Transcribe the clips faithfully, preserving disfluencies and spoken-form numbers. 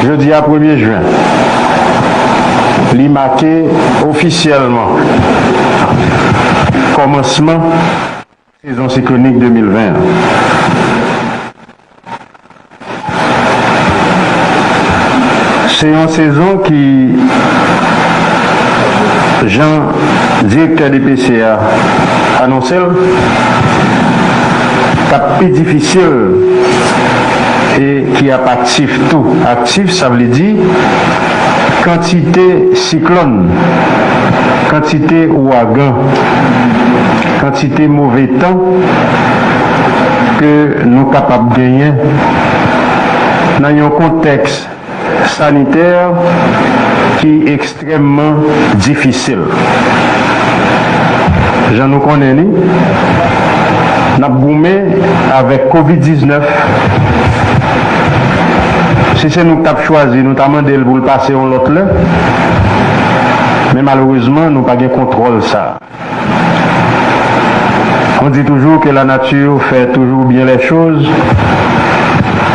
Jodi a, premye jen, li make ofisyèlman kòmansman sezon siklonik de mil ven an. Se yon sezon ki, jan direktè D P C a anonse l, k ap pi difisil e ki ap aktif tou. Aktif, sa vle di kantite siklòn, kantite ouragan, kantite move tan ke nou kapab genyen nan yon kontèks sanitè ki ekstrèmman difisil. Jan nou konnen li, n ap goumen avèk kovid diznèf. Si se nou k t ap chwazi, nou ta mande l pou l pase yon lòt lè. Men malerezman, nou pa gen kontwòl sa. On dit toujours que la nature fait toujours bien les choses.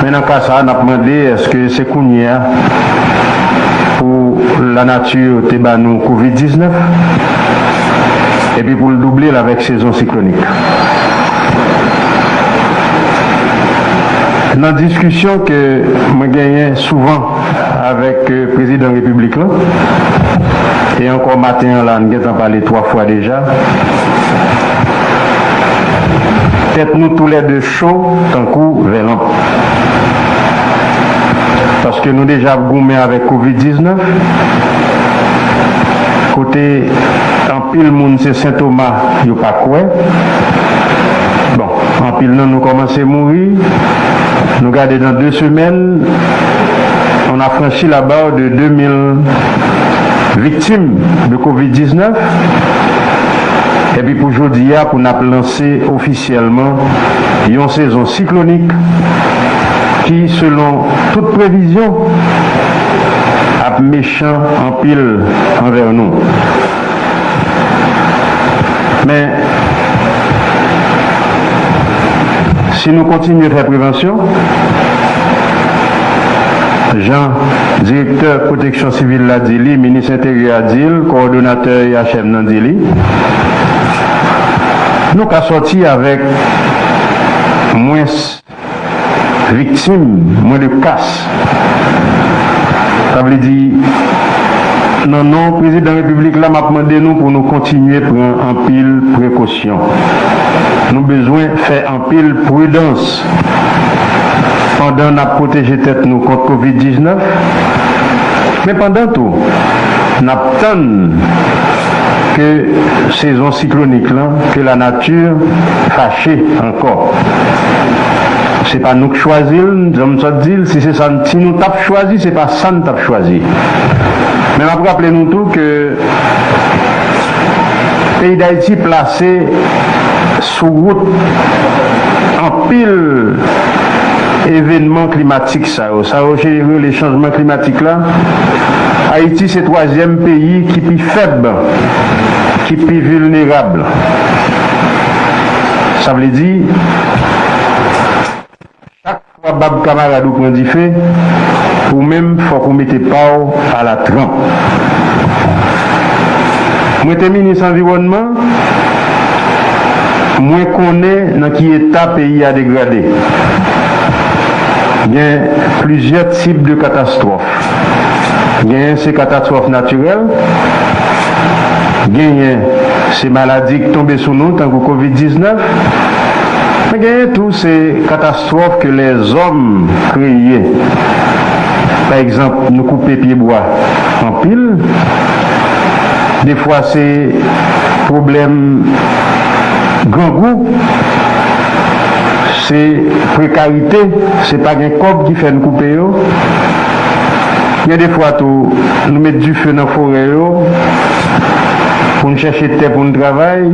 Men nan ka sa a, n ap mande, èske se kounye a pou lanati te ba nou kovid diznèf epi pou l double l avèk sezon siklonik? Nan diskisyon ke mwen genyen souvan avèk, euh, prezidan repiblik lan, e ankò maten an la, n gentan pale twa fwa deja, tèt nou toulède cho tankou vè lanp. Paske nou deja ap goumen avèk kovid diznèf, kote anpil moun se sentoma yo pa kwè. Bon, anpil nan nou kòmanse mouri. Nou gade nan de semèn, on a franchi la barre de deux mille victimes de kovid diznèf. Epi pou jodi a, pou n ap lanse ofisyèlman yon sezon siklonik ki, selon tout previzyon, ap mechan anpil anvè nou. Men, si nou kontinye fè prevansyon, jan direktè pwoteksyon sivil la di li, minis enteryè a di l, kowòdonatè E H M nan di li, nou ka sòti avèk mwens viktim, mwens de cas. Sa vle di, nan non prezidan repiblik la, m ap mande nou pou nou kontinye pran anpil prekosyon. Nou bezwen fè anpil pridans pandan n ap pwoteje tèt nou kont kovid diznèf, men pandan tou, n ap tann ke sezon siklonik lan, ke lanati fache ankò. Se pa nou k chwazi l, jan m sot di l, si se sa, si nou t ap chwazi, se pa sa n t ap chwazi. Men m ap raple nou tou ke peyi Dayiti plase sou wout anpil evènman klimatik sa yo. Sa yo se rele chanjman klimatik la. Ayiti se twazyèm peyi ki pi fèb, ki pi vilnerab. Sa vle di, chak fwa bab kamarad ou pran dife, ou menm fòk ou mete pa w a la tranp. Mwen te minis anviwònman, mwen konnen nan ki eta peyi a degrade. Gen plizyè tip de katastwòf. Genyen se katastwòf natirèl, genyen se maladi k tonbe sou nou, tankou kovid diznèf, men genyen tou se katastwòf ke lèzòm kreye. Pa egzanp, nou koupe pyebwa anpil. Defwa se pwoblèm grangou, se prekarite, se pa gen kòb ki fè n koupe yo. Gen defwa tou, nou met dife nan forè yo pou n chèche tè pou n travay,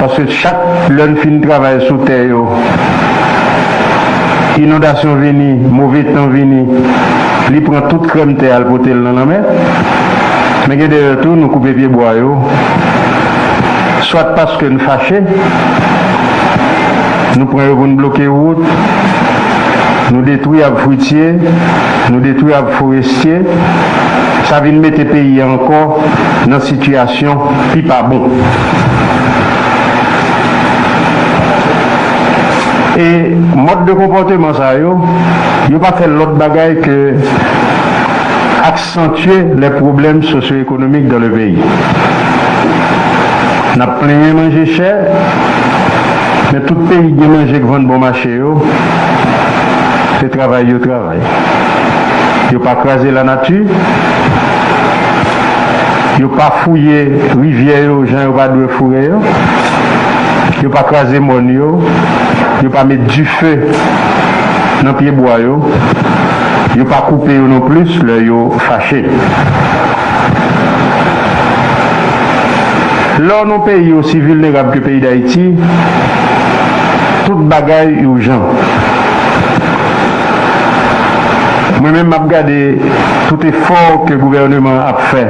paske chak lè n fin travay sou tè yo, inondasyon vini, move tan vini, li pran tout krèm tè a, l pote l nan lanmè. Men gen de lè tou, nou koupe pyebwa yo, swat paske n fache, nou pran yo pou n bloke wout, Nou detwi ab fritye, nou detwi ab forestye, sa vin mete peyi a ankò nan sitiyasyon ki pa bon. E mòd de konpòteman sa yo, yo pa fè lòt bagay ke aksantye lè pwoblèm sosyo-ekonomik dan le peyi. N ap plenyen manje chè, men tout peyi gen manje k vann bò mache yo, se travay yo travay. Yo pa kraze lanati, yo pa fouye rivyè yo jan yo pa dwe foure yo, yo pa kraze mòn yo, yo pa met dife nan pyebwa yo, yo pa koupe yo non plis lè yo fache. Lè w nan yon peyi osi vilnerab ke peyi Dayiti, tout bagay ijan. Mwen menm, m ap gade tout efò ke gouvèneman an ap fè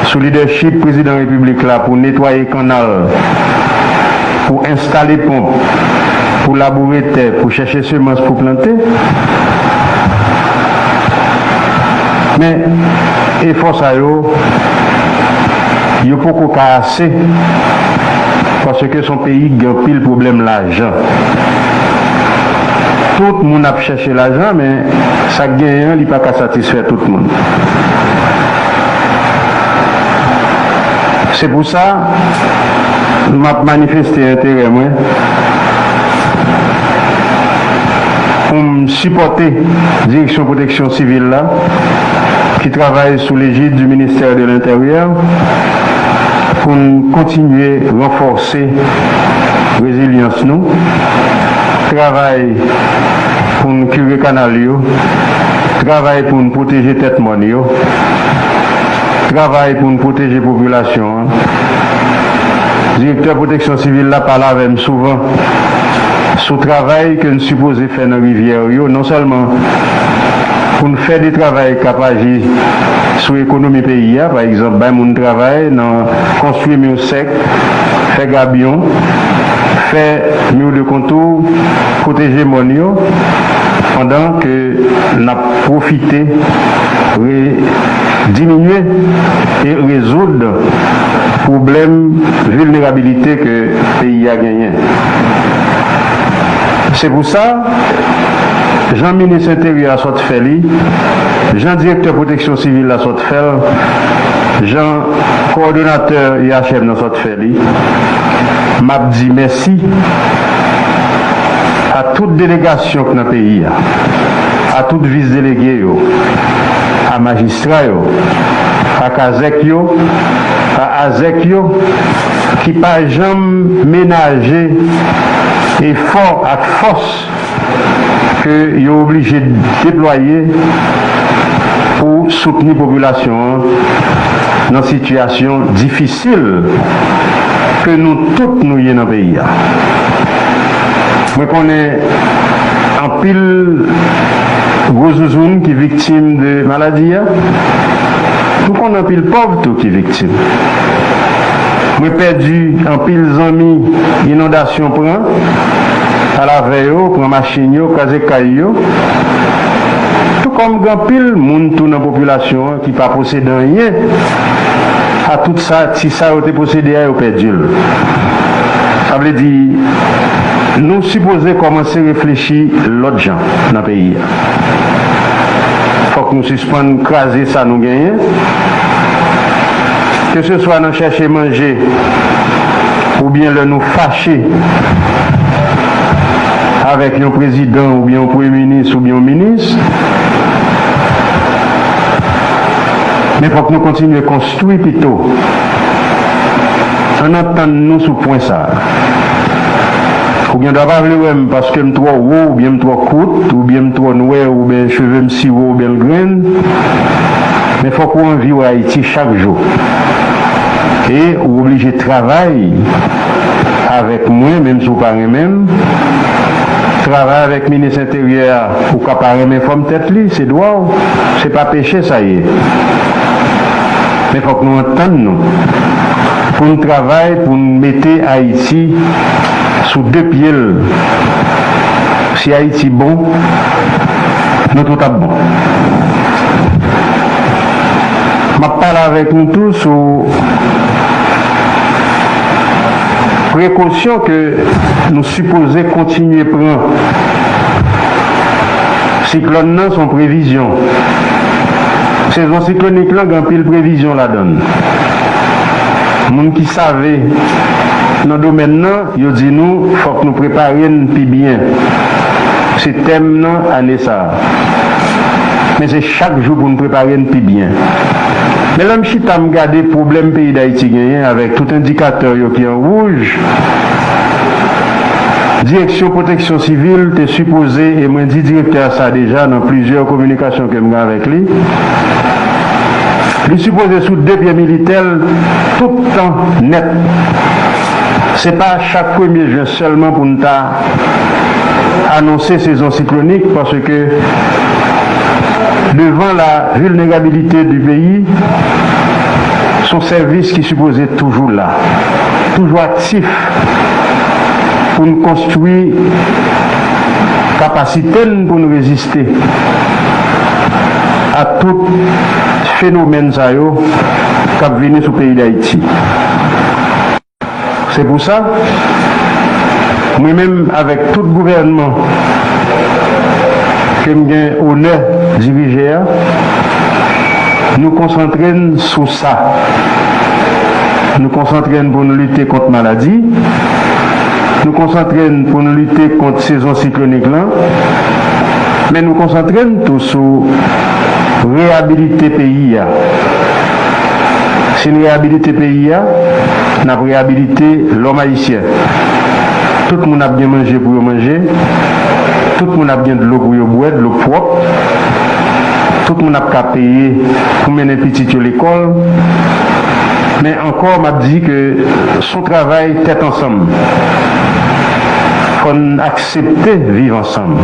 sou lidèchip prezidan repiblik la pou netwaye kannal, pou enstale ponp, pou laboure tè, pou chèche semans pou plante. Men efò sa yo, yo poko ka ase, paske se yon peyi ki gen anpil pwoblèm lajan. Tout moun ap chèche lajan, men sa k genyen an, li pa ka satisfè tout moun. Se pou sa, m ap manifeste enterè mwen pou m sipòte Direksyon Pwoteksyon Sivil la, ki travay sou lejid di Ministè de Lentèryè, pou n kontinye ranfòse rezilyans nou, travay pou n kire kanal yo, travay pou n pwoteje tèt mòn yo, travay pou n pwoteje popilasyon an. Direktè Pwoteksyon Sivil la pale avè m souvan sou travay ke n sipoze fè nan rivyè yo, non sèlman pou n fè de travay k ap aji sou ekonomi peyi a, pa egzanp, bay moun travay nan konstwi mi sèk, fè gabyon, fè mi de kontou, pwoteje mòn yo, pandan ke n ap pwofite re-, diminye e rezoud pwoblèm vilnerabilite ke peyi a genyen. Se pou sa, jan minis enteryè a sot fè li, jan direktè pwoteksyon sivil la sot fè l, jan kowòdonatè I H M nan sot fè li, m ap di mèsi a tout delegasyon k nan peyi a, a tout vis delege yo, a majistra yo, a kazèk yo, a azèk yo, ki pa janm menaje efò ak fòs ke yo oblije deplwaye pou soutni popilasyon an nan sitiyasyon difisil ke nou tout nou ye nan peyi a. Mwen konnen anpil gwo zouzoun ki viktim de maladi a. M konnen anpil pòv tou ki viktim. Mwen pèdi anpil zanmi inondasyon pran, al avè yo, pran machin yo, kraze kay yo. Tou kòm gen anpil moun tou nan popilasyon an ki pa posede anyen a tout sa, ti sa yo te posede a, yo pèdi l. Sa vle di, nou sipoze kòmanse reflechi lòt jan nan peyi a. Fòk nou sispann kraze sa nou genyen, keseswa nan chèche manje oubyen lè nou fache avèk yon prezidan oubyen yon premye minis oubyen yon minis. Men fòk nou kontinye konstwi pito. Ann antann nou sou pwen sa a. Ou gen dwa pa vle wè m paske m twò wo, oubyen m twò kout, oubyen m twò nwè, oubyen cheve m siwo, oubyen l grenn. Men fòk ou anvi wè Ayiti chak jou. E ou oblije travay avèk mwen, menm si w pa renmen m. Travay avèk minis enteryè a, ou ka pa renmen fòm tèt li, se dwa w, se pa peche sa ye. Men fòk nou antann nou pou n travay, pou n mete Ayiti sou de pye l. Si Ayiti bon, nou tout ap bon. M ap pale avèk nou tou sou prekosyon ke nou sipoze kontinye pran. Siklòn nan se yon previzyon. Sezon siklonik lan gen anpil previzyon ladan l. Moun ki save nan domèn nan, yo di nou fòk nou prepare n pi byen. Se tèm nan ane sa a. Men se chak jou pou n prepare n pi byen. Men lè m chita m gade pwoblèm peyi Dayiti genyen avèk tout endikatè yo ki an wouj, Direksyon Pwoteksyon Sivil te sipoze, e mwen di direktè a sa deja nan plizyè kominikasyon ke m gen avèk li, li sipoze sou de pye militè l tout tan nèt. Se pa chak premye jen sèlman pou n ta anonse sezon siklonik, paske devan la vilnerabilite di peyi, se yon sèvis ki sipoze toujou la, toujou aktif pou n konstwi kapasite n pou n reziste a tout fenomèn sa yo k ap vini sou peyi Dayiti. Se pou sa, mwen menm avèk tout gouvènman ke m gen onè dirije a, nou konsantre n sou sa. Nou konsantre n pou n lite kont maladi. Nou konsantre n pou n lite kont sezon siklonik lan. Men nou konsantre n tou sou reyabilite peyi a. Si n reyabilite peyi a, n ap reyabilite lòm ayisyen. Tout moun ap gen manje pou yo manje. Tout moun ap gen dlo pou yo bwè, dlo pwòp. Tout moun ap ka peye pou mennen pitit yo lekòl. Men ankò, m ap di ke se yon travay tèt ansanm. Fò n aksepte viv ansanm.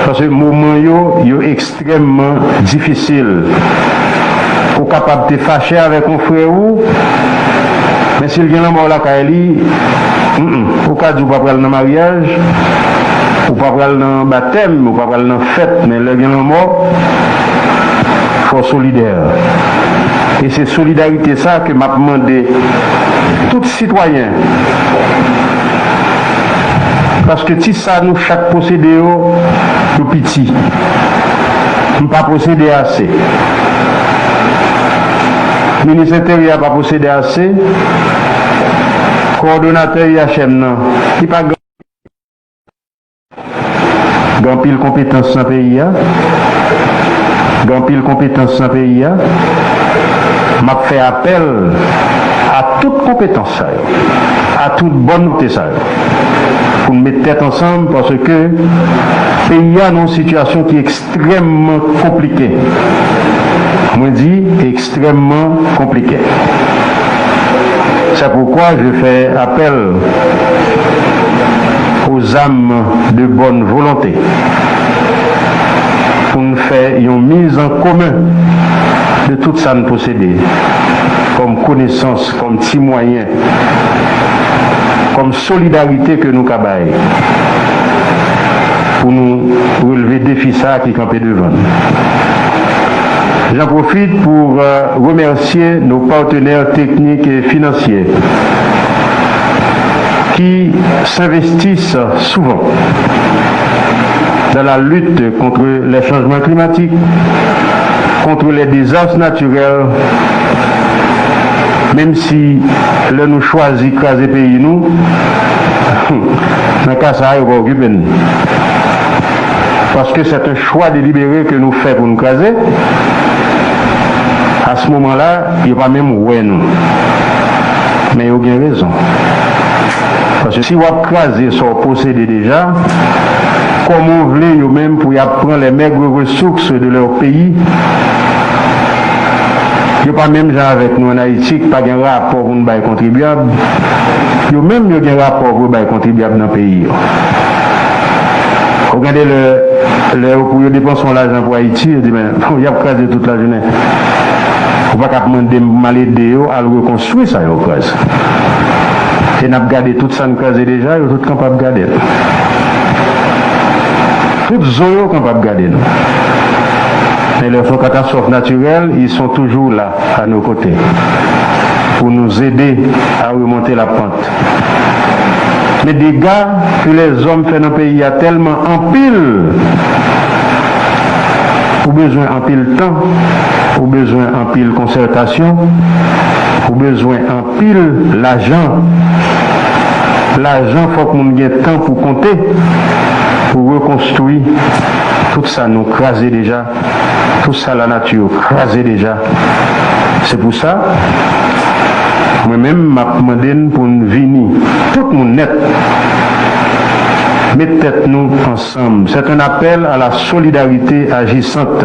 Paske moman yo, yo ekstrèmman difisil. Ou kapab te fache avèk yon frè ou, men si l gen lanmò lakay li, mm, ou ka di w pa pral nan maryaj, ou pa pral nan batèm, ou pa pral nan fèt, men lè gen lanmò, fò w solidè. E se solidarite sa ke m ap mande tout sitwayen. Paske ti sa nou chak posede yo, yo piti. M pa posede ase. Minis Enteryè a pa posede ase. Kowòdonatè I H M nan, li pa gen gen anpil konpetans nan peyi a. Gen anpil konpetans nan peyi a. M ap fè apèl a tout konpetans sa yo, a tout bòn volonte sa yo, pou n met tèt ansanm, paske peyi a nan yon sitiyasyon ki ekstrèmman konplike. Mwen di ekstrèmman konplike. C'est pourquoi je fais appel aux âmes de bonne volonté pou n fè yon miz an komen de tout sa n posede kòm konesans, kòm ti mwayen, kòm solidarite ke nou ka bay pou nou relve defi sa a ki kanpe devan n. J'en profite pour, euh, remercier nos partenaires techniques et financiers qui s'investissent souvent dans la lutte contre les changements climatiques, contre les désastres naturels, menm si lè nou chwazi kraze peyi nou, nan ka sa a, yo pa okipe n. Paske c'est un choix délibéré ke nou fè pou n kraze. A se moman la, yo pa menm wè nou. Men yo gen rezon. Paske si w ap kraze sa w posede deja, kòman w vle yo menm pou y ap pran les maigres ressources de leur pays? Yo pa menm jan avèk nou ann Ayiti, k pa gen rapò pou n bay kontribyab. Yo menm, yo gen rapò pou yo bay kontribyab nan peyi yo. Ou gade lè, lè yo pou yo depanse yon lajan pou Ayiti, yo di, men, y ap kraze tout lajounen. Ou pa ka ap mande m pou m al ede yo al rekonstwi sa yo kraze. E n ap gade tout sa n kraze deja, yo tout kanpe ap gade l. Tout zo yo kapab gade nou. Mais les fonds catastrophes naturels, ils sont toujours là, à nos côtés, pour nous aider à remonter la pente. Men dega ke lèzòm fè nan peyi a tèlman anpil, ou bezwen anpil tan, ou bezwen anpil konsètasyon, ou bezwen anpil lajan. Lajan, fòk moun gen tan pou konte, pou rekonstwi tout sa nou kraze deja, tout sa lanati kraze deja. Se pou sa, mwen menm, m ap mande n pou n vini, tout moun nèt, met tèt nou ansanm. C'est un appel à la solidarité agissante.